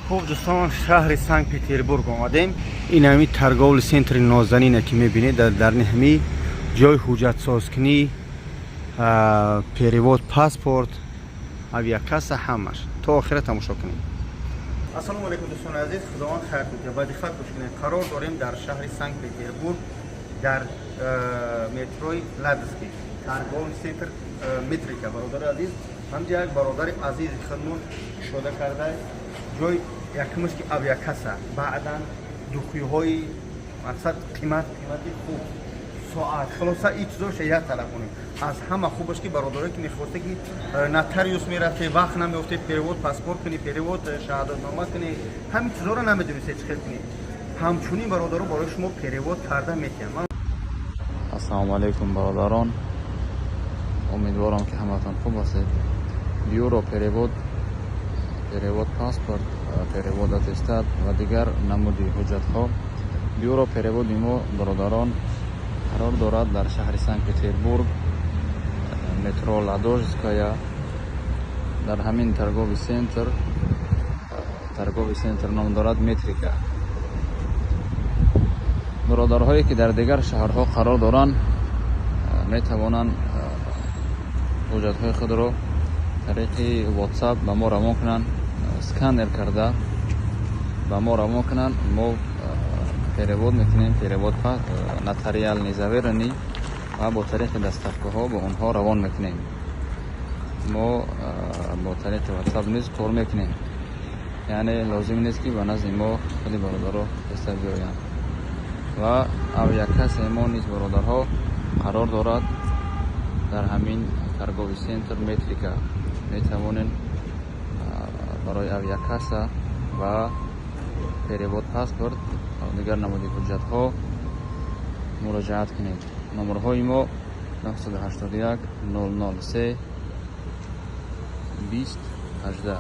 Хуб, дӯстон, шаҳри Санкт Петербург омадем. Ин ҳами торговый центри нозанина, ки мебинед, дар ҳами ҷои ҳуҷҷатсозкунӣ, перевод паспорт, авиакасса, ҳамаш. То охира тамошо кунед. Ассалому алайкум, дӯстони азиз, Худованд хайр кунад. Ба диққат гӯш кунед. Қарор дорем дар шаҳри Санкт Петербург, дар метрои Ладожский, торговый центр Метрика. Бародари азиз, ҳамҷа як бародари азизи худмон кушода карда ҷой. Якумаш ки авиакасса, баъдан духиҳои, мақсад, қимат, қимати хуб, соат, хулоса, ин чизоша як талаб кунем. Аз ҳама хубаш ки бародаре ки мехосте ки нотариус мерафте, вақт намеёфте, перевод паспорт кунӣ, перевод шаҳодатнома кунӣ, ҳамин чизоро намедонисте чӣ хел кунӣ, ҳамчунин бародаро барои шумо перевод карда метиҳам. Ассалому алайкум, бародарон, умедворам, ки ҳаматон хуб ҳастед. Бюро перевод, перевод паспорт, перевод аттестат ва дигар намуди ҳуҷҷатҳо. Бюро переводи мо, бародарон, қарор дорад дар шаҳри Санкт Петербург, метро Ладожская, дар ҳамин торговый центр. Торговый центр ном дорад Метрика. Бародарҳое, ки дар дигар шаҳрҳо қарор доранд, метавонанд ҳуҷҷатҳои худро тариқи WhatsApp ба мо равон кунанд, сканер карда ба мо равон кунанд. Мо перевод мекунем, перевод нотариальный заверенный ва бо тариқи доставкаҳо ба онҳо равон мекунем. Мо бо тариқи WhatsApp низ кор мекунем, яъне лозим нест, ки ба назди мо худи бародаро теста биёянд. Ва авиакассаи мо низ, бародарҳо, қарор дорад дар ҳамин торговый центр Метрика. Метавонед барои авиакасса ва перевод паспорт, дигар намуди ҳуҷҷатҳо муроҷиат кунед. Номерҳои мо 981 003 20 18.